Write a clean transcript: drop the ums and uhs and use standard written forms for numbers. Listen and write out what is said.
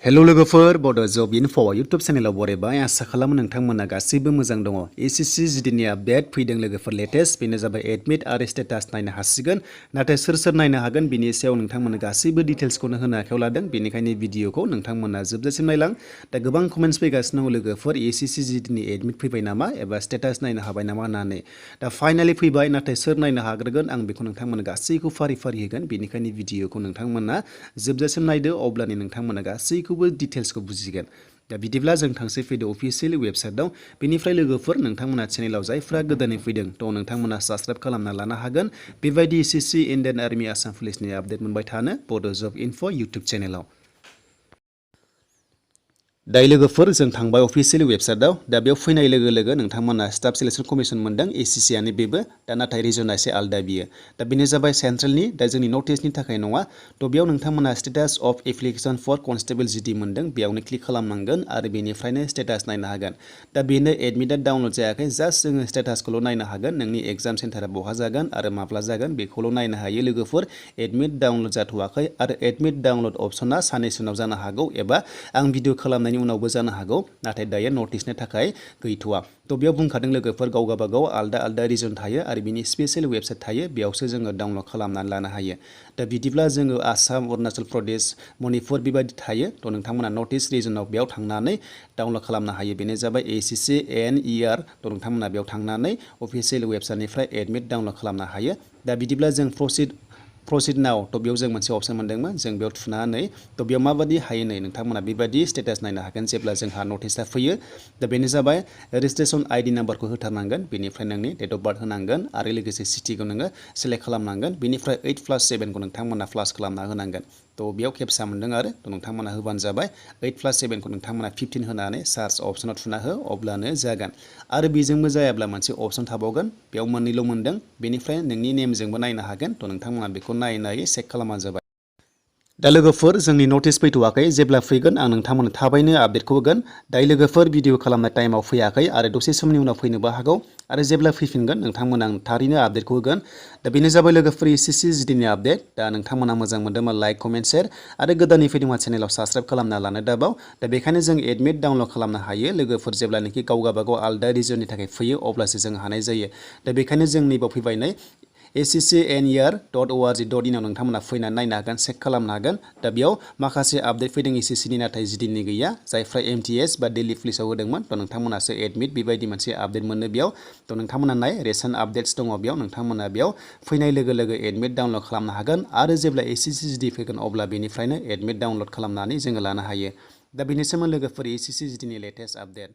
Hello लोगोफोर बड' जब info YouTube चेनेलाव बरायबाय आसा खालामो नोंथांमोना गासैबो मोजां दङ। एसएससी जीडीनि आपडेट फैदों लोगोफोर लेटेस्ट बेनो जाबाय एडमिट आरो स्टेटास नायनो हासिगोन। नाथाय सोर नायनो हागोन बिनि सायाव नोंथांमोना गासैबो डिटेल्सखौनो होनो आखायाव लादों। बेनिखायनो भिडिअखौ नोंथांमोना जोबजासिम नायलां। दा गोबां कमेन्ट्स फैगासिनो दङ लोगोफोर एसएससी जीडीनि एडमिट फैबाय नामा एबा स्टेटास नायनो हाबाय नामा होननानै। दा फाइनाली फैबाय नाथाय सोर नायनो हाग्रोगोन आं बेखौ नोंथांमोना गासैखौ फारि होगोन। बेनिखायनो भिडिअखौ नोंथांमोना जोबजासिम नायदो अब्लानो नोंथांमोना गासैखौबो डिटेल्सखौ बुजिगोन। दा बिदिब्ला जों थांसै फैदो अफिसियेल वेबसाइटआव। बेनिफ्राय लोगोफोर नोंथांमोना चेनेलाव जायफ्रा गोदानै फैदों थ' नोंथांमोना साबस्क्राइब खालामना लानो हागोन। बेबायदि एसएससी इन्डियान आर्मि आसाम पुलिसनि आपडेट मोनबाय थानो बड' जब इनफो इउटुब चेनेलाव। दायो लोगोफोर जों थांबाय अफिसियेल वेबसाइटआव। दा बेयाव फैनाय लोगो लोगो नोंथांमोना स्टाफ सिलेक्शन कमिशन मोनदों एसएससीआनो बेबो। दा नाथाय रिजना एसे आलदा बियो। दा बेनो जाबाय सेन्ट्रेलनि दा जोंनि नर्थ इस्टनि थाखाय नङा। थ' बेयाव नोंथांमोना status of application for constable GD मोनदों बेयावनो क्लिक खालामनांगोन आरो बेनिफ्रायनो स्टेटास नायनो हागोन। दा बेनो एडमिटआ डाउनलड जायाखै जास्ट जोङो स्टेटासखौल' नायनो हागोन। नोंनि एग्जाम सेन्टारा बहा जागोन आरो माब्ला जागोन बेखौल' नायनो हायो लोगोफोर। एडमिट डाउनलड जाथ'वाखै आरो एडमिट डाउनलड अपसना साननैसो उनाव जानो हागौ एबा आं भिडिअ खालामनायनि उनावबो जानो हागौ। नाथाय दायो नर्थ इस्टनि थाखाय गैथ'वा। थ' बेयाव बुंखादों लोगोफोर गाव गावबागाव आलदा रिजन थायो आरो बिनि स्पेसियेल वेबसाइट थायो बेयावसो जोङो डाउनलड खालामनानै लानो हायो। दा बिदिब्ला जोङो आसाम अरुणाचल प्रदेश मणिपुर बेबायदि थायो। थ' नोंथांमोना नर्थ इस्ट रिजनाव बेयाव थांनानै डाउनलड खालामनो हायो। बेनो जाबाय एसएससी NER। थ' नोंथांमोना बेयाव थांनानै अफिसियेल वेबसाइटनिफ्राय एडमिट डाउनलड खालामनो हायो। दा बिदिब्ला जों प्रसिड नाव थ' बेयाव जों मोनसे अपसन मोनदोंमोन जों बेयाव थुनानै थ' बेयाव माबायदि हायो नै नोंथांमोना बेबायदि स्टेटास नायनो हागोन जेब्ला जोंहा नटिसआ फैयो। दा बेनो जाबाय रेजिस्ट्रेसन आइडि नाम्बारखौ होथारनांगोन बेनिफ्राय नोंनि डेट अफ बार्थ होनांगोन आरो लोगोसे सिटिखौ नोङो सेलेक्ट खालामनांगन। बेनिफ्राय 8+7 खौ नोंथांमोना प्लास खालामना होनांगोन। थ' बेयाव खेबसा मोनदों आरो थ' नोंथांमोना होबानो जाबाय। 8+7 खौ नोंथांमोना 15 होनानै सार्च अपसनाव थुना हो अब्लानो जागोन। आरो बेजोंबो जायाब्ला मोनसे अपसन थाबावगोन बेयाव मोननैल' मोनदों बेनिफ्राय नोंनि नेमजोंबो नायनो हागोन। थ' नोंथांमोना बेखौ नायै चेक खालामबानो जाबाय। दा लोगोफोर जोंनि नटिस फैथ'वाखै जेब्ला फैगोन आं नोंथांमोननो थाबैनो आपडेटखौ होगोन। दायो लोगोफोर भिडिअ खालामनाय टाइमाव फैयाखै आरो दसे समनि उनाव फैनोबो हागौ आरो जेब्ला फैफिनगोन नोंथांमोना आं थारैनो आपडेटखौ होगोन। दा बेनो जाबाय लोगोफोर एसएससी जीडीनि आपडेट। दा नोंथांमोना मोजां मोनदोंबा लाइक कमेन्ट शेयार आरो गोदानै फैदोंबा चेनेलाव साबस्क्राइब खालामना लानो दाबाव। दा बेखायनो जों एडमिट डाउनलड खालामनो हायो लोगोफोर जेब्लानोखि गाव गावबागाव आलदा रिजननि थाखाय फैयो अब्लासो जों हानाय जायो। दा बेखायनो जों नैबाव फैबाय नै SSCNER.org.in आव नोंथांमोना फैनानै नायनो हागोन चेक खालामनो हागोन। दा बेयाव माखासे आपडेट फैदों एसएससीनि नाथाय जीडीनि गैया जायफ्रा MTS बा दिल्ली पुलिसाव होदोंमोन थ' नोंथांमोनासो एडमिट बेबायदि मोनसे आपडेट मोनो बेयाव। थ' नोंथांमोना नाय रेसेन्ट आपडेट्स दङ बेयाव नोंथांमोना बेयाव फैनाय लोगो लोगो एडमिट डाउनलड खालामनो हागोन आरो जेब्ला एसएससी जीडी फैगोन अब्ला बेनिफ्रायनो एडमिट डाउनलड खालामनानै जोङो लानो हायो। दा बेनिसोमोन लोगोफोर एसएससी जीडीनि लेटेस्ट आपडेट।